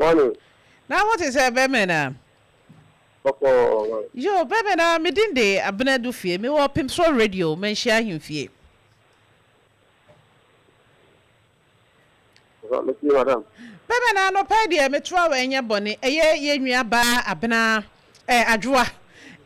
Morning. Na wo te sɛ bɛmɛ na? Bɔkɔɔ ma. Yoo bɛmɛ na me din de Abena Dufie me wɔ Pimsoɔ Radio Manhyia Ahemfie. Metie madam. Bɛmɛ na anɔpa yi deɛ me toa wo ɛnyɛ bɔne ɛyɛ yɛn nua baa Abena eh, Adwoa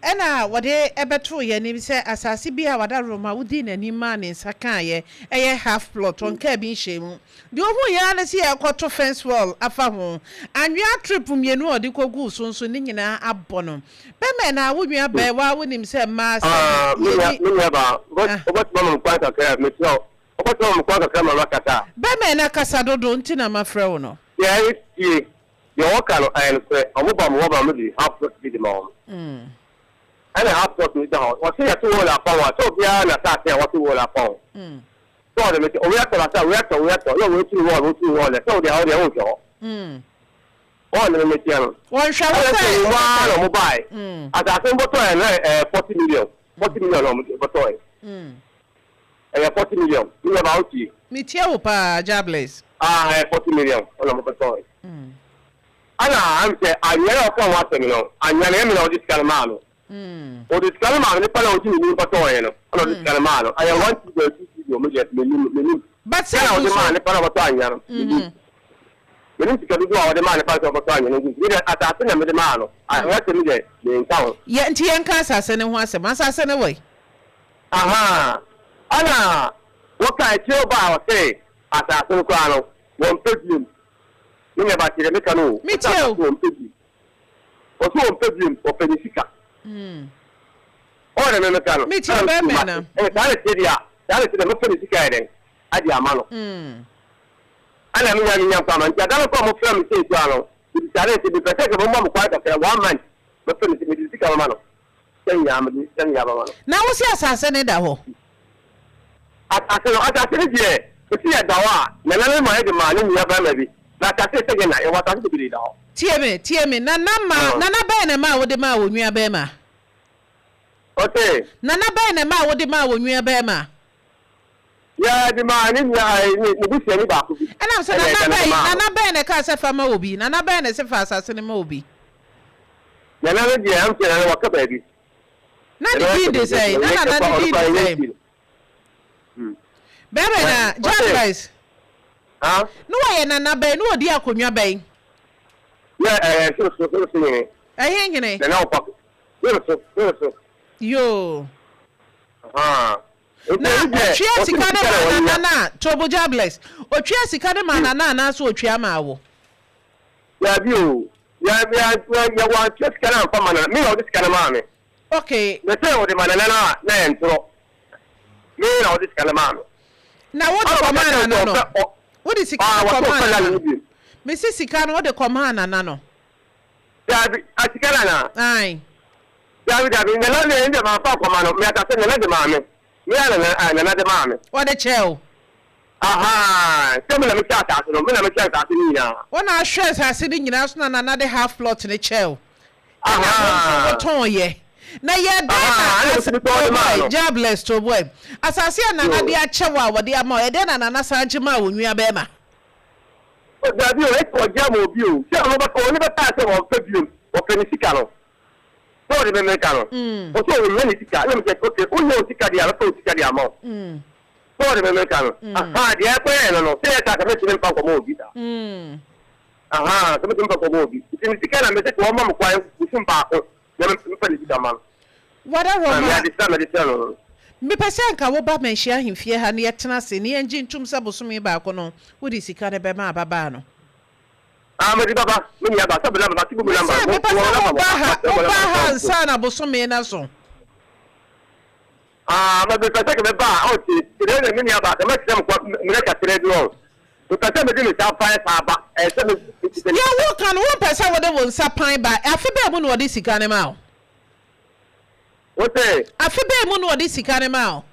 ɛna wɔde ɛbɛtoo yɛn anim sɛ asase bi a Wadaworoma wodii n'anim maa ne nsa kaeɛ ɛyɛ half plot ɔnkaa bi nhyɛɛ mu Deɛ ɔhuiɛ ara ne sɛ yɛrekɔto fence wall afa ho. Anwea trip mmienu a ɔde kɔguu so nso, ne nyinaa abɔ no. Bɛmɛ na wo nua bɛɛ, wo ara wonim sɛ mmaa Ah, sɛdeɛ me nua, yɛni me nua baa, wobɛ, ah. wobɛtumi ama me kwan kakra a, mesrɛ wo, wobɛtumi ama me kwan kakra ma makasa a? Bɛmɛ na kasa dodo nti na mafrɛ wo no. Deɛ ɛresie, deɛ wɔka no, ɛyɛ nokorɛ. Wɔn ba me hɔ ma mede half plot bi de ma wɔn. Ɛna half plot no da hɔ. Wɔse yɛto wall afa ho a, sɛ obiara n'asase a wɔto wall afa ho. Sɛ ɔde me sɛ, Wei atɔ na sɛ wei atɔ, wei atɔ, na wei tiri hɔ, wei tiri hɔ, na sɛ wode ha, wode wonhwɛ hɔ. Wɔn ne me meteɛ no. Wɔnhwɛ hɔ Ɛna sɛ. sɛ wɔn ara na wɔn bae. Asase no bɔtɔɛ na ɛyɛ 40 million, 40 million na wɔn bɔtɔɛ. Ɛyɛ 40 million. Ne yɛ ba wotie. Metie wo paa, Jah Bless. Ah, ɛyɛ 40 million ɛna wɔn bɔtɔɛ. Ɛna ɛm sɛ anwea na ɔka ho asɛm no, anwea no ɛmi na ɔde sika no maa no. Ɔde sika no maa no, nipa na ɔdi n'anim kɔtɔɔeɛ no, ɛna ɔde sika no maa no. Ɛyɛ 1 cedi or 2 cedi o, me deɛ mennim, mennim. But Sika sɛ na gu ɔde maa so. nipa na ɔbɛtɔ anwea no, mennim. Mennim sika dodoɔ a ɔde maa nipa sɛ ɔbɛtɔ anwea no nti, me deɛ asase na mede maa no. Anwea sɛ me deɛ, menka ho. Yɛ nti yɛnka asase no ho asɛm. Asase no wɔ he? Ahaa, ɛna wɔka akyire ɔbaa ɔse asase no koraa no, wɔmpɛ biom. Me nua ba, tie deɛ meka no o, ɔse Metie o. asase no wɔmpɛ biom. Ɔse ɔmpɛ biom, ɔpɛ ne sika. Ɔwɔ dɛ me meka no, Metie ɛna mese bɛrima mate. no. Ɛna saa na ɛteɛ deɛ a, saa na ɛteɛ deɛ mɛfa ne sika ayɛ dɛn? Ade ama no. Ɛna me nya me nya nkwa ma. Nti ada no koraa a wɔfrɛ me sei koraa no, mebisaa no sɛ mepɛ sɛ nka momma me kwan kakra, one month, mɛfa ne sika, mede ne sika bɛma no. Sika nyinaa, mede ne sika nyinaa bɛma no. Na wo se asase no da hɔ? Asase no, asase no deɛ, mese ɛda hɔ a, Nana no ma yɛde maa ne nua barima bi. Na asase no sɛ Ghana, yɛwɔ asase bebree da hɔ. Tie me, tie me, Nana maa, Nana bɛn na ɛmaa wode maa wo nua barima? Ɔse. Nana bɛn na ɛmaa wode maa wo nua barima? Yɛde maa ne nua, ɛɛ, ne, ne busuani baako bi. Ɛnam sɛ Ɛna Nana ɛda no de bɛn, maa no. Nana bɛn na ɛkaa sɛ fa ma obi? Nana bɛn na ɛse fa asase no ma obi? Nana no deɛ, ɛm sɛ Nana waka baabi. Na ne din de sɛn? Na Nana ne din de sɛn? Bɛrima na, Jack Rice. Na wɔyɛ nana bɛn? Na wɔdi akonnwa bɛn? Yɛ ɛyɛ soro so soro so hene. Ɛhe hene? Nana ɔpa soro so soro so. Yoo. Na otwia sika no maa nana na Tobo Jabless. Otwia sika no maa nana anaasɛ otwia maa wo? Daabi o. Yɛ yɛ yɛ wɔantua sika no amfa ma nana. Me na ɔde sika no maa me. Okay. Na sɛ ɔde ma nana no a, na ɛyɛ ntorɔ. Me na ɔde sika no maa me. Na wode kɔmaa nana no? Wode sika no kɔmaa nana no? Mese sika no wode kɔmaa nana no? Daabi, a sika no anaa? Ae. Daabi, daabi, nana deɛ ɛnde mamfa ankɔma no. Me akasa nana de maa me. Me ara na nana de maa me. Ɔde kyɛɛ wo? Ahaa, sɛ me na mehyɛ asase no, me na mehyɛ asase no nyinaa. Wo na ahwɛ asase no nyinaa so na nana de half plot no kyɛɛ wo. Ɛna wo nso wotɔn yɛ. Na yɛ dɛn na asa Toboy, Jah bless Toboy. Asase a nana de akyɛ wo a wɔde ama wo, ɛdɛn na nana san gye maa wo nua bɛɛma? O dabi o, esi ɔgye ama obi o, sɛ ɔno bɛka ɔno bɛkaa sɛ ɔmpɛ biom, ɔpɛ ne sika no. Sɛ ɔde me meka no, ɔsɛ ɔhia ne sika, ɛna mesɛ ok, wohia wo sika deɛ a mɛfa wo sika de ama wo. Sɛ ɔde me meka no, ahaa, deɛ ɛkɔyɛɛ no no, sɛ yɛ saa sɛ mɛtumi mfa nkɔma obi saa. Ahaa, sɛ mɛtumi mfa nkɔma obi. Nti ne sika na mese sɛ ɔma me kwan bosom baako na memfa ne sika ma no. Wada Na Roma. me adesrɛ a mede srɛ no no. Mepɛ sɛ anka woba Manhyia Ahemfie ha na yɛtena ase na yɛngye ntom sɛ bosome baako no wode sika no bɛma ababaa no. Ah, mede bɛba, me nua ba, sɛ bɛda bɛba, ti bu me Mese namba, mo, mepɛ mo sɛ namba woba mo, ha, mo woba namba ha mo. ansa na bosome no aso. Ah, ma mepɛ sɛ meba a, ɔte, kyerɛ na me nua ba, sɛ mɛkyerɛ mo kwa, mmerɛ kakra bi ɔ. Mepɛ sɛ mede me nsa pan saa ba, ɛyɛ sɛ me, Deɛ woka no, wompɛ sɛ wode wo nsa pan ba. Afe bɛn mu na wɔde sika no maa wo? Wose? Afe bɛn mu na wɔde sika no maa wo?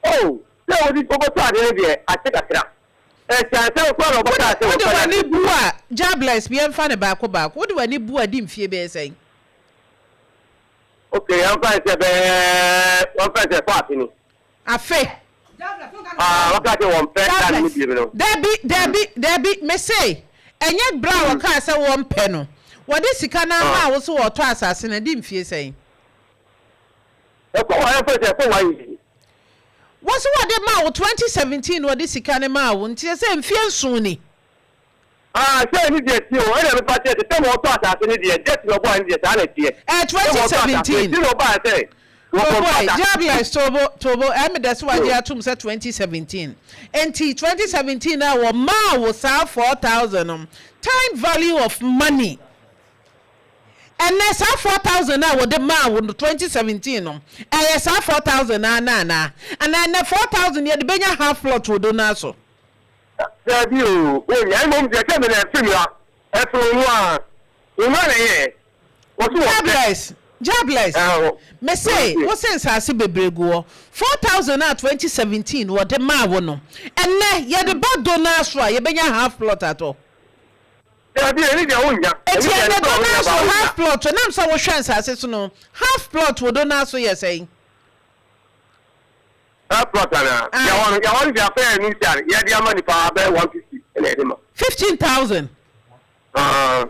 Oh, sɛ wode, wobɛtɔ adeɛ no deɛ, akye kakra. Ɛsiane sɛ wokɔ na wɔbɛka sɛ Wode wɔpɛ w'ani no. bu a, Jabless, yɛmfa no baako baako, wode w'ani bu a, di mfie bɛyɛ sɛn? Ok, yɛmfa no sɛ bɛyɛ, wɔmfa no sɛ ɛkɔ afe ni. Afe. Ah, wɔka sɛ wɔmpɛ car no mu bio no. Dabi, dabi, dabi, mese, Ɛnyɛ berɛ a wɔkaa sɛ wɔmpɛ no, wɔde sika no ara maa wo sɛ wɔretɔ asase no, ɛde mfie sɛn? Ɛkɔ hɔ ɛmfa sɛ ɛkɔ one year. Wo se wɔde maa wo 2017 na wɔde sika no maa wo, nti sɛ mfie nson ni. Ah sɛ ɛno deɛ ɛteɛ o, ɛna mepa kyɛ sɛ sɛ ma ɔtɔ asase no deɛ debt na ɔbɔɔ no deɛ saa na ɛteɛ. Ɛɛ Sɛ ma ɔtɔ asase no 2017. ɛti na ɔbaa sɛ wɔkɔ Tobo ɛ, mpata. Jabless, Tobo, Tobo, ɛyɛ me dɛ sɛ wagye Yo. atom sɛ 2017. Nti 2017 a wɔmaa wo saa 4000 no, time value of money, ɛnnɛ saa 4000 no a wɔde maa wo no 2017 no, ɛyɛ saa 4000 no ara no anaa? Anaa ɛnnɛ 4000 yɛde bɛnya half plot wɔ Donaa so? Daabi o, wonnya, mmom deɛ sɛ me na ɛfiri me a, ɛfiri wo a, wo mma na ɛyɛɛ, wɔse wɔpɛ. Jabless, Jabless, Ɛɛ, me se, wɔse. wo se nsaase bebree gu hɔ, 4000 a 2017 wɔde maa wo no, ɛnnɛ yɛde ba Donaa so a, yɛbɛnya half plot atɔ? Daabi, ɛno deɛ wonnya, ɛno Enti deɛ ɛnnɛ ɛno deɛ Donaa wonnya so ba wonnya. half plot, ɛnam sɛ wohwɛ nsaase so no, half plot wɔ Donaa so yɛ sɛn? Saa plot anaa? Aye. Yɛwɔ no, yɛwɔ no deɛ afɛ yɛ new star yɛde ama nipa abɛyɛ 150 ɛna yɛde ma. 15,000. Ah.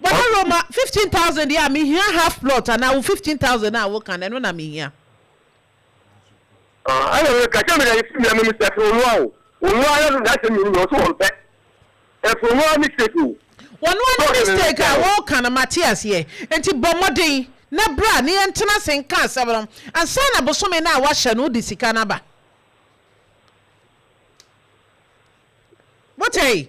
Bɔdɔ Roma 15,000 deɛ a mehia half plot anaa wo 15,000 a woka no ɛno na mehia. Ah, ɛna meka kyɛ me dɛ efi mea memu sɛ ɛfiri onua o. Onua yɛ no n'asɛm mmienu nyɛ ɔso wɔn pɛ. Ɛfiri onua mistake o. Wɔn Sɛ ne ɔde ne mistake a nsa o. woka no mate aseɛ nti bɔ mmɔden na bra na yɛntena ase nka asɛm no ansa na bosome no a woahyɛ no wode sika no aba. Wotei?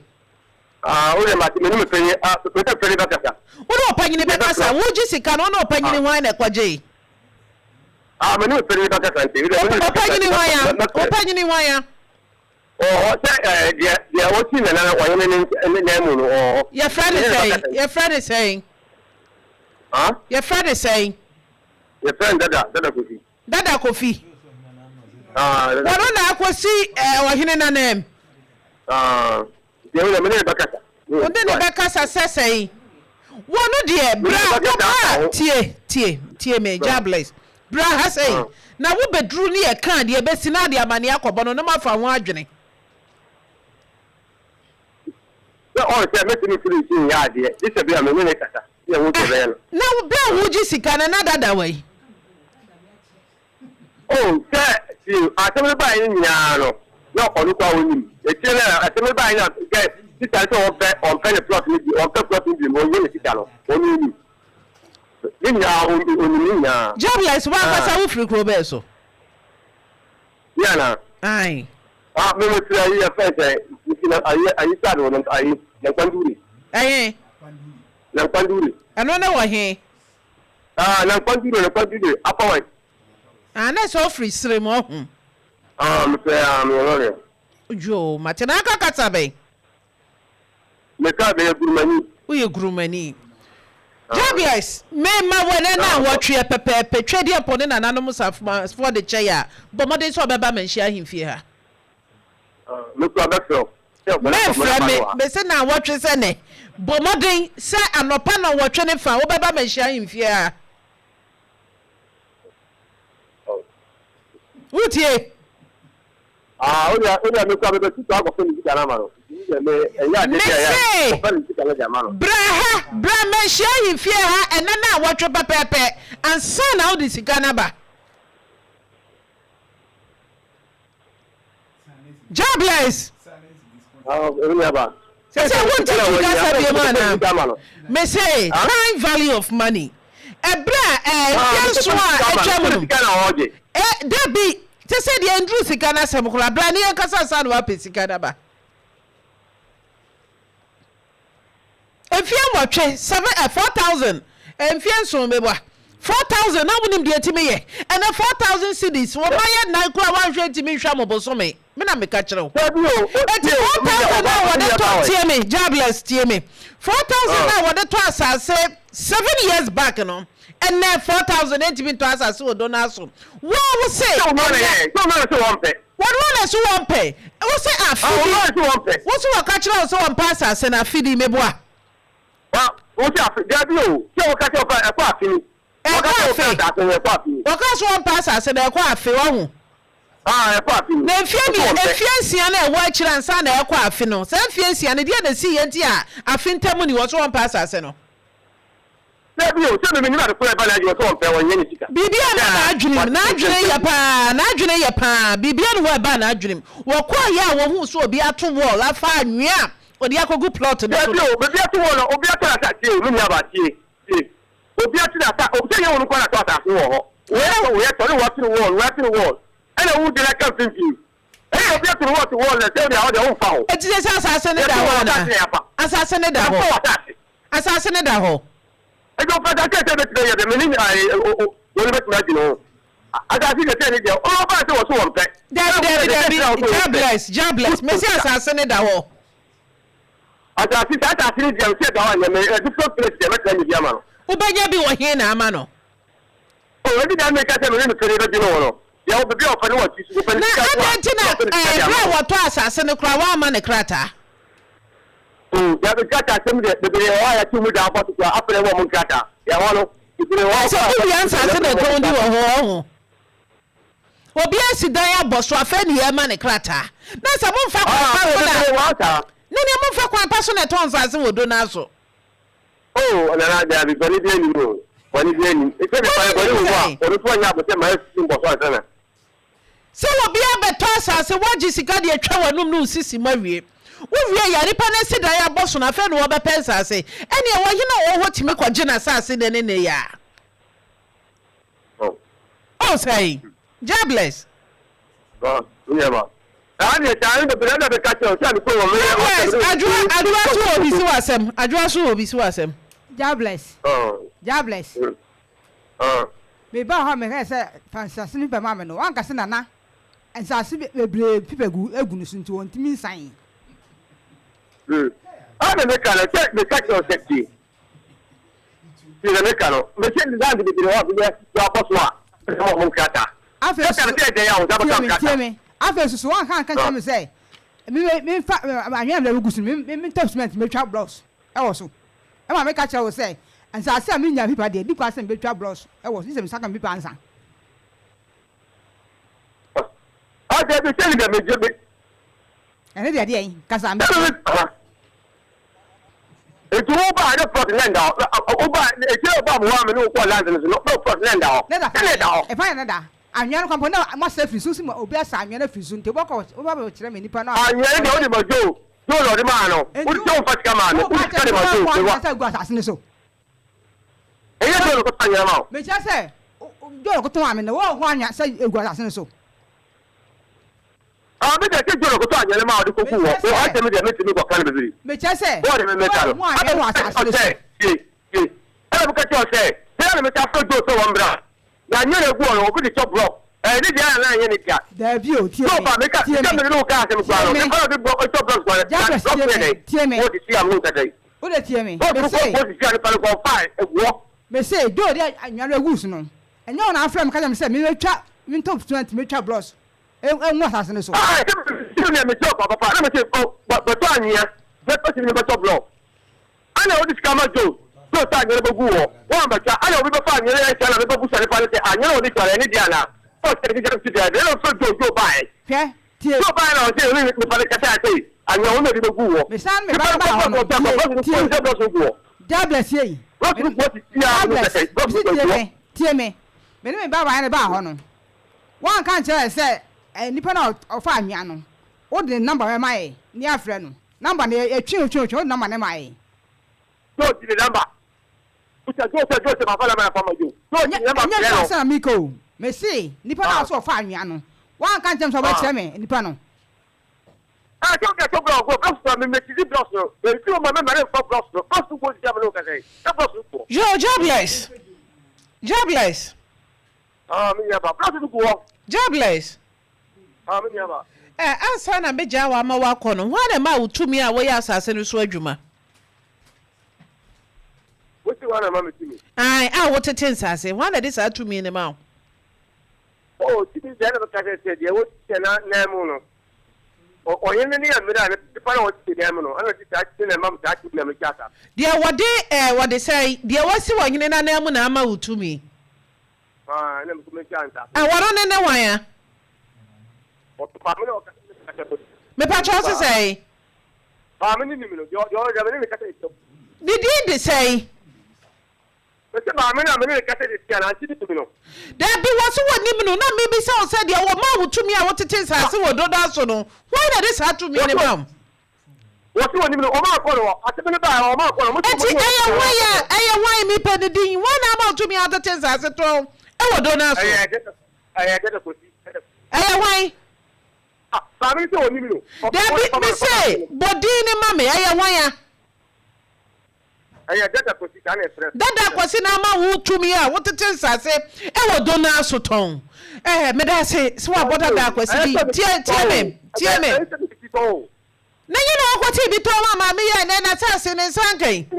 Ah, wo deɛ mate, me ne me panyin, ah, me ne panyin bɛkasa. Wo ne ɔpanyini bɛkasa, wogye sika no, wo ne ɔpanyini hwan na ɛkɔgyee? Ah, me ne me panyin bɛkasa nti, me ne Ɔpanyini hwan ya? Ɔpanyini hwan ya? Ɔwɔ hɔ sɛ ɛɛ deɛ deɛ ɔsi nana no ɔhene ne ne nan mu no ɔwɔ hɔ. Yɛfrɛ ne sɛn? Yɛfrɛ ne sɛn? Ha? Yɛfrɛ ne sɛn? Yɛfrɛ no Dada Dada Kofi. Dada Kofi. Ah, Dada. Wɔno na akɔsi ɛɛ ɔhene nanam. Ah, deɛ wo deɛ me ne ne bɛkasa. Wo ne ne bɛkasa sɛ sɛn? Wɔno deɛ bra wo ba tie tie tie me Jabless bra ha sɛn na wo bɛduru ne yɛ kaa deɛ ɛbɛsi na ade amaneɛ akɔbɔ no na moafa ho adwene. Sɛ ɔn sɛ mɛtumi firi nsi nyɛ adeɛ gye sɛ bia me ne ne kasa ne ɛho deɛ ɛbɛyɛ no. Na berɛ a wogye sika no na dada wɔ yi. Oh, sɛ, tie, asɛm no baeɛ no nyinaa no, na ɔno koraa ɔnim. Akyire no a asɛm no baeɛ no a, sɛ sista no sɛ ɔmpɛ, ɔmpɛ ne plot no bio, ɔmpɛ plot no bio, ɔnyɛ ne sika no, ɔno ɔnim. Ne nyinaa, ɔnim ne nyinaa. Jobless, w'ankasa wo firi kuro bɛn so? Me anaa? Ae. Ah, me me firi ayi, yɛfrɛ sɛ, me fi na ayi, ayi side wɔ, ayi, Nankwandure. Ɛhe? Nankwandure. Ɛno ne wɔ he? Ah, Nankwandure, Nankwandure, Upper West. Ah, na sɛ ɔfiri serem ɔho. Ah, mepɛ ah, meyɛ lɔre. Yoo, mate na aka kasa bɛn? Meka meyɛ gurumani. Woyɛ gurumani. Jabias, mema wo ɛnɛ na awɔtweɛ pɛpɛɛpɛ Twedeɛpɔ ne nananom safoɔ de kyɛe a, bɔ mmɔden sɛ ɔbɛba Manhyia ahemfie ha. Me kura bɛfrɛ wo. Mɛmfrɛ me, mese naawɔtwe sɛ nɛ. Bɔ mmɔden sɛ anɔpa nnɔnwɔtwe ne fa wobɛba Manhyia ahemfie ha. Wotie? Ah, wo deɛ, wo deɛ mekura mebɛtutu akɔfɛ ne sika no ama no. Nti deɛ me, ɛnyɛ adeɛ bi a ɛyɛ Mese, kɔfɛ ne sika no de ama no. bra ha, bra Manhyia ahemfie ha ɛnɛ naawɔtwe pɛpɛɛpɛ ansa na wode sika no aba. Jobless. Sɛ sɛ wonte twi kasa bio mu anaa? Mese time value of money. Ɛberɛ a ɛɛ mfeɛ nson a atwa mu no. Ɛ dabi te sɛ deɛ nduru sika no asɛm koraa bra ne yɛnkasa ansa na wapɛ sika no aba. Mfeɛ nwɔtwe, seven eh, 4,000, eh, mfeɛ nson meboa. 4,000 na wonim deɛ ɛtumi yɛ. Ɛnɛ 4,000 cedis, wo mma yɛ nnan koraa woanhwɛ ntumi nhwɛ mo bosome. Me na meka kyerɛ wo. Eti 4,000 a wɔde tɔ, tie me, Jabless, tie me. 4,000 a wɔde tɔ asase 7 years back no, ɛnɛ 4,000 ɛntumi ntɔ asase wɔ Donald so. Wo a wo se, ɛnɛ. Wɔn na so wɔn pɛ. Wo se afidi. Wo se wɔka kyerɛ wo sɛ wɔn pɛ asase no afidi meboa. Wo se afi dabi o sɛ wɔka sɛ wɔpɛ ɛkɔ afi ni. Ɛkɔ afe. Wɔka sɛ wɔn pɛ asase no ɛkɔ afe wahu. Ah, ɛkɔ afe ni. Na mfeɛ Ɔse mmiɛ, ɔmpɛ. mfeɛ nsia no a ɛwɔ akyire ansa na ɛrekɔ afe no, saa mfeɛ nsia no, deɛn na ɛsiiɛ nti a afe ntam ni ɔse ɔmpɛ asase no? Dabi o, sɛ me menim ade korɔ a ɛba n'adwene ɔse ɔmpɛ, ɔnyɛ ne sika. Biribiara mma n'adwenem, n'adwene yɛ paa, n'adwene yɛ paa, biribiara nni hɔ a ɛbaa n'adwenem. Wɔkɔeɛ a wɔhuu sɛ obi ato wall afa anwea a ɔde akɔgu plot no so Dabi no. o, baabi ato wall no, obi atɔ n'asase, tie o, me nuabaa, tie, tie. Obi ato n'asa, obi sɛ ɛnyɛ wɔn nko ara na atɔ asase wɔ hɔ. Wei atɔ, wei atɔ, ne wɔato no wall, wei ato no wall, ɛna wo gyina ka mfimfini. Ɛna obi ato no wall to wall na sɛ wo deɛ, wo deɛ womfa ho. Enti sɛ sɛ asase no da Yɛto hɔ wɔ anaa? asase na yɛafa. Asase no da hɔ. Yɛafa wɔ asase. Asase no da hɔ. Enti ɔpɛ asase a sɛ ebetumi ayɛ dɛ, me ne wɔn betumi adwene ho. Asase deɛ sɛ ne deɛ, ɔbaa sɛ wɔso wɔn pɛ. Dabi, dabi, dabi, Jah bless, Jah bless. Mese asase no da hɔ. Asase, saa asase no deɛ, sɛ ɛda hɔ a, nyɛ me, a different place deɛ, mɛtena anya bi ama no. Wobɛnya bi wɔ he na ama no? Oh, ɛnti na meka sɛ me ne me pɛ no bɛdwene ho no. Deɛ ɔpɛ bi a ɔpɛ no wɔ ti so, ɔpɛ ne Na sika so a, adɛn nti na na ɔpɛ ne sika de ɛɛ ama berɛ a no. wɔtɔ asase no koraa woamma no krataa? Oh, dabi, nkrataa asɛm deɛ, bebree wɔ hɔ a yɛato mu da abɔ so koraa, afei na ɛwɔ wɔn nkrataa. Deɛ ɛwɔ no, bebree wɔ hɔ Sɛ koraa a wowia wɔato mu da, nsase na yɛafrɛ wɔn ɛtɔn di wɔ nkrataa. hɔ ɔho. Obi asi dan abɔ so afei ne yɛrema no krataa. Na sɛ momfa kwan Ah, pa so na bebree wɔ hɔ saa. ne nea momfa kwan pa so na ɛtɔn nsase wɔ Dona so. Oh, Nana, dabi, bɔne biara nnim o. Bɔne biara nnim. Sɛ nipa no Bɔne bɔne nnim wɔ mu a, sɛn? ɔno nso anya abotɛ ma asisi nkɔso ansa na. Sɛ obi abɛtɔ asase, woagye sika de atwa w'anom ne wo sisi mu awie. Wowie yɛ a, nipa no asi dan abɔ so no, afei na wɔbɛpɛ nsase. Ɛnneɛ ɔhene a ɔwɔ hɔ tumi kɔgye n'asase nnɛ ne nnɛ yi ara. Oh. Oh sɛn? Jah bless. Oh, nneɛma. Saa deɛ saa no bebree na bɛka kyerɛ wo sɛ mekɔ wɔ meyɛ Jah bless. Adwoa adwoa so wɔ bi si w'asɛm. Adwoa so wɔ bi si w'asɛm. Jah bless. Oh. Jah bless. Oh. Me baa hɔ a mekae sɛ fa nsase no bi bɛma me no, wanka sɛ Nana nsase bebree pipa gu egu no so nti ɔntumi nsan. Hmm. Ana meka no sɛ meka kyerɛ wo sɛ tie. Ti na meka no, mese land bebree hɔ a bi asisi abɔ so a ɛsɛ wɔn nkrataa. Afei Meka no nso, sɛ ɛdɛn a wɔn nsa tie bɛka me, tie nkrataa. me. Afei nso, so woanka anka nkyerɛ me sɛ me me memfa anwea a mede agugu so no, me me mentɔ cement metwa blocks wɔ so. Ɛma meka kyerɛ wo sɛ nsase a mennya pipa deɛ, di kwan sɛ mebɛtwa blocks wɔ so, gye sɛ me nsa ka me pipa ansa. Ah, dabi, sɛ ne deɛ megye me. Ɛno deɛ deɛn? Kasa, Sɛ mɛtie. me ha. Enti wo baa ne plot na ɛnda hɔ. Wo baa ekyir a ɔbaa mu hɔ a me ne wo kɔɔ land no so no, na plot na ɛnda hɔ. Ne da Sɛ na ɛda hɔ. Ɛfa yɛ ne da. Anwea no kwan mpo na moasa afiri so, wosi ma obi asa anwea no afiri so, nti wobɛkɔ wobɛba abɛkyerɛ me nipa no a. Anwea no deɛ wode ma Joe, Joe na ɔde maa no. Enti Wode sɛ womfa sika maa me, wo wode ba sika kyerɛ de me ma sɛ Joe, wobɛkɔ mewa. anwea sɛ agu asase no so. Ɛnyɛ Joe na ɔkɔtɔ anwea ma wo. Mekyerɛ sɛ Joe na ɔkɔtɔn maa me no, woanhu anwea sɛ egu asase no so. Ah, me deɛ sɛ John ɔkɔtɔ anwea no ma ɔde kɔgu hɔ. Mekyerɛ Wo sɛ. asɛm deɛ mentumi nkɔka no bebree. Mekyerɛ sɛ. Wo ɔde me meka no. Woanhu anwea wɔ asase no so. Sɛ, tie, tie. Ɛna meka kyerɛ wo sɛ, bere a na meka frɛ Joe sɛ wɔmmra, na anwea no agu hɔ no, obi de kyɛ blɔk. Ɛyɛ ne dea anaa ɛnyɛ ne dea? Daabi o, tie Joe me, ba, meka, tie sɛ me, mene ne wo kaa asɛm koraa tie no, me. nipa no a ɔde blɔk, ɔtɔ blɔk koraa no, na Jabez, blɔk tie no yɛ me, dɛn? tie me. Wo de si am no nkasa yi. Wo de tie me. Blɔk no Mese. kɔ, kɔ sisi a nipa no kɔ ɔfaa agu hɔ. Mese, Joe de anwea no agu so no, ɛnyɛ wo na afrɛ me ka kyerɛ me sɛ memmɛtwa, mentɔ cement mɛtwa blɔks ngu asase no so. Ah, sɛ mesɛ nea mesɛ ɔkwa papa na mesɛ ɔ bɛtɔ anwea bɛtɔ sini bɛtɔ blɔ ana wode sika ma Joe Joe sɛ anwea no bɛgu hɔ wɔn bɛtwa ana obi bɛfa anwea no ɛnhyɛ na mebɛbu sa nipa no sɛ anwea na wɔde twa no ɛne deɛ anaa ɔsɛ ne sɛ sɛ deɛ ɛna ɔfrɛ Joe Joe baeɛ Hwɛ, tie. Joe baeɛ na ɔsɛ ɛne nipa no kasa sɛ anwea wɔn na ɛde bɛgu hɔ Mesan me nipa ba no no baa kɔfa hɔ no, kɔfa tie, kɔfa tie. sɛ blɔ so gu hɔ Jabez ei, blɔ so gu hɔ sisi a Jabez, sɛ blɔ so mese gu tie hɔ me, tie me. Me ne me ba baeɛ no baa hɔ no, Woanka ankyerɛ yɛn sɛ nipa no a ɔfaa anwea no, wode ne number bɛma yɛn na yɛafrɛ no. Number no, yɛtwe o twe o twe, wode number no maa yɛn. Joe gye ne number. Bisa Joe sɛ, Joe sɛ mafa number no afa ma Joe. Joe gye ne number Ɛnyɛ frɛ nipa no. asɛm na meka o. Mese, nipa no a ɔse ɔfaa anwea no, woanka ankyerɛ me sɛ wobɛkyerɛ me nipa no. Ah, sɛ woka sɛ blɔk o, blɔk no, me mekyizi blɔk no. Mesi wo ma me ma ne mfa blɔk no. Blɔk no guo sisi a me ne wo kasa yi. Sɛ blɔk no guo. Yo, Jobless. Jobless. Ah, me nua ba. Blɔk no gu hɔ. Jobless. Ah, me nua ba. Eh, ansa na megyaa wo ama woakɔ no, hwan na ɛmaa wo tumi a woyɛ asase no so adwuma? Wose hwan na ɛma me tumi? Ae, a wotete nsase, hwan na ɛde saa tumi no ma wo? Oh, tumi deɛ na meka sɛ sɛ deɛ wɔhyɛ n'anan mu no, Ɔhene no ne mmerɛ a nipa no a ɔte dan mu no, ɛna ɔde saa tumi na ɛma me saa tumi na mehyɛ asase. Deɛ wɔde ɛɛ wɔde sɛn, deɛ wɔasi ɔhene no ananmu na ama wo tumi. Aa, ɛna mekɔ mehyɛ asase. Ɛ wɔno ne ne hwan a? Mepakyɛ wo se sɛn? Maame no nim no, deɛ ɔyɛ me ne no kasa de. Ne din de sɛn? Mese maame no a me ne no kasa de tia no, auntie no nim no. Dabi, wɔse wɔnim no, na mebisa wo sɛ deɛ wɔmaa wo tumi a wotete nsaase wɔ Dodan so no, hwan na ɛde saa tumi no maa wo? Wɔse wɔnim no, wɔmaa kɔ no hɔ, asɛm no baeɛ wɔmaa kɔ no, wɔse Enti ɛyɛ hwan a, ɛyɛ hwan, mepɛ ne din, hwan na ama wo tumi a wotete nsaase tɔn wɔ Dodan so? Ɛyɛ Dada Kwesi. Ɛyɛ hwan? Ah, maame no sɛ ɔnim no. Dabi, mese bɔ din no ma me, ɛyɛ hwan a? Ɛyɛ Dada Kwasi, saa na yɛfrɛ no. Dada Kwasi na ama wo tumi a wotete nsase wɔ do no ara so tɔn. Eh, meda ase sɛ woabɔ Dada Kwasi din. Tie, tie me, tie me. Na nyɛ na wɔkɔtee bi tɔn ma maame yi a ɛnnɛ n'asase ne nsa nka yi. Wo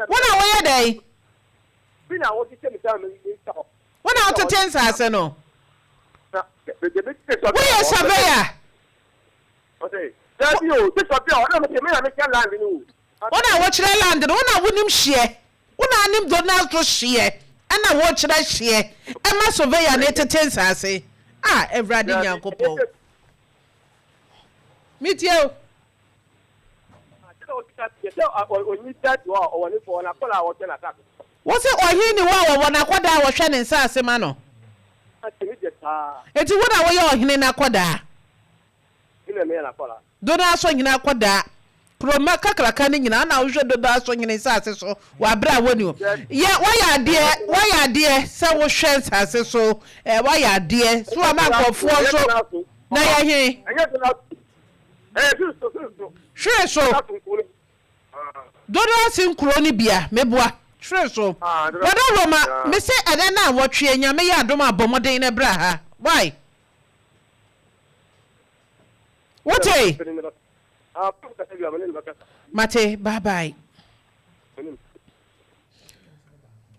na woyɛ dɛn? Wo na wotete nsase no? Woyɛ surveyor? Wo na wokyerɛ land no, wo na wonim hyeɛ, wo na anim Donald so hyeɛ, ɛna wokyerɛ hyeɛ ɛma surveyor no tete nsaase. Ah, Awurade Nyankopɔn. Metie o. Wo se ɔhene ni hɔ a wɔwɔ n'akɔdaa a wɔhwɛ ne nsaase ma no? Enti wo na woyɛ ɔhene no akɔdaa? Dodoɔ hene akɔdaa. Kuroma kakraka no nyinaa na wohwɛ dodoɔ so hene nsaase so wɔ abere a wɔni hɔ. Yɛ woayɛ adeɛ woayɛ adeɛ sɛ wohwɛ nsaase so ɛ woayɛ adeɛ so ama nkurɔfoɔ nso na yɛ he. Hwere so. Dodoɔ ase nkuro no bia meboa. Hwere so. Brother Roma mese ɛnɛ na wɔtweɛ Nyame yɛ adom a bɔ mmɔden na bra ha. Why? Wote? Mate, bye bye.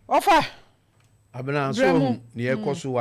Ɔfa. Abena, so nea ɛkɔ so wɔ.